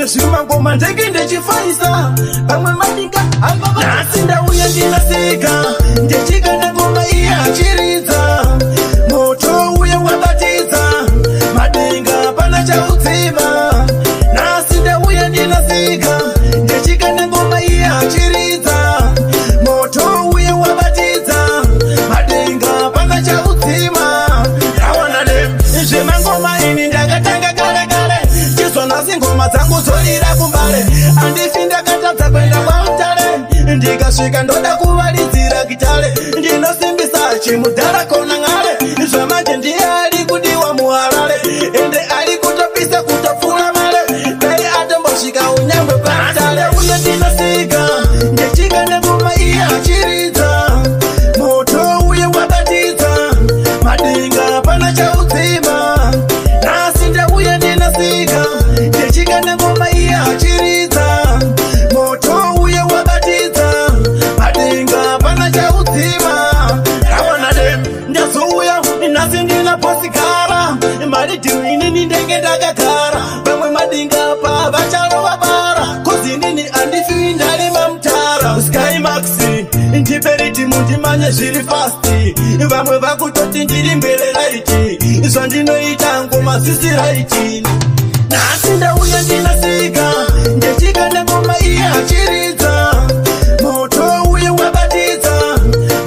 Zvimangoma ndenge ndichifaisa vamwe madinga. Nhasi ndauya ndinasika, ndichikanda ngoma iye achiridza. Moto uye wabatidza madinga, pana chaudzima. Nhasi ndauya ndinasika, ndichikanda ngoma iye achiridza. Moto uye wabatidza madinga, pana chaudzima. Rawana zvemangoma ini ndakatanga kare kare, chizwa nhasi ngoma dzangu dzorira kuMbare. Handifi ndakatadza kuenda kwaMutare, ndikasvika ndoda kuvalidzira gitare. Ndinosimbisa chimudhara kona ng'are, zvamanje ndiye ari kudiwa muHarare, ende ari kutopisa kutopfuura mare. Dai atombosvika unyangwe paMutare. Uye ndinosika, ndichikanda ngoma iye achiridza. Moto uye wabatidza madinga, pana chaudzima. Nhasi ndauya ndinasika, ndichikanda ngoma iye achiridza. Moto uye wabatidza madinga, pana chaudzima. Rawana ndazouya nhasi ndina posikara maridhimu. Inini ndenge ndakagara, vamwe madinga pa vacharova bara, 'cause inini handifi ndarima mutara. Skymax, ndipe ridhimu ndimanye zviri fast. Vamwe vakutoti ndiri mbere right, zvandinoita ngoma zvisi right. Nhasi ndauya ndinasika, ndichikanda ngoma iye achiridza. Moto uye wabatidza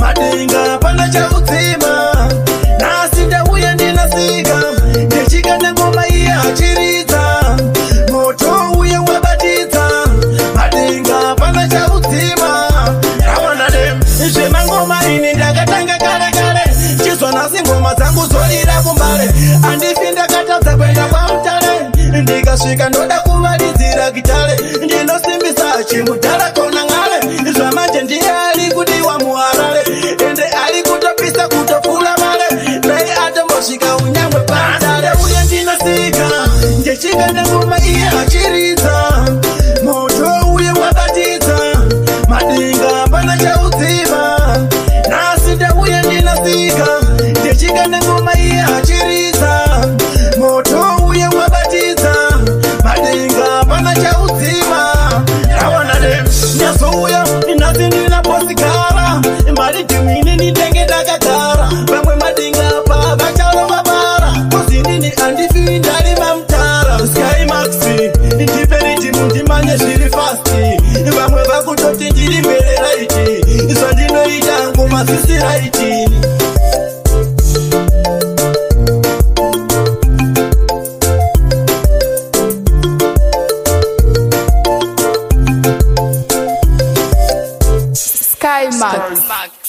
madinga, pana chaudzima. Nhasi ndauya ndinasika, ndichikanda ngoma iye achiridza. Moto uye wabatidza madinga, pana chaudzima. Rawana zvemangoma ini ndakatanga kare kare, chizwa nhasi ngoma dzangu dzorira kuMbare. Handifi ndakatadza kuenda kwaMutare, ndikasvika ndoda kuvalidzira gitare. Ndinosimbisa chimudhara kona ng'are, zvamanje ndiye ari kudiwa muHarare, ende ari kutopisa kutopfuura mare. Dai atombosvika unyangwe paMutare. Uye ndinosika, ndichikanda ngoma iye achiridza. Moto uye wabatidza madinga, pana chaudzima. Nhasi ndauya ndinasika, ndichikanda ngoma iye achiridza. Moto uye wabatidza madinga, pana chaudzima. Rawana ndazouya nhasi ndina posikara maridhimu. Inini ndenge ndakagara, vamwe madinga pa vacharova bara, 'cause inini handifi ndarima mutara. Skymax, ndipe ridhimu ndimanye zviri fast. Vamwe vakutoti ndiri mbere right, zvandinoita ngoma zvisi right. Skymax.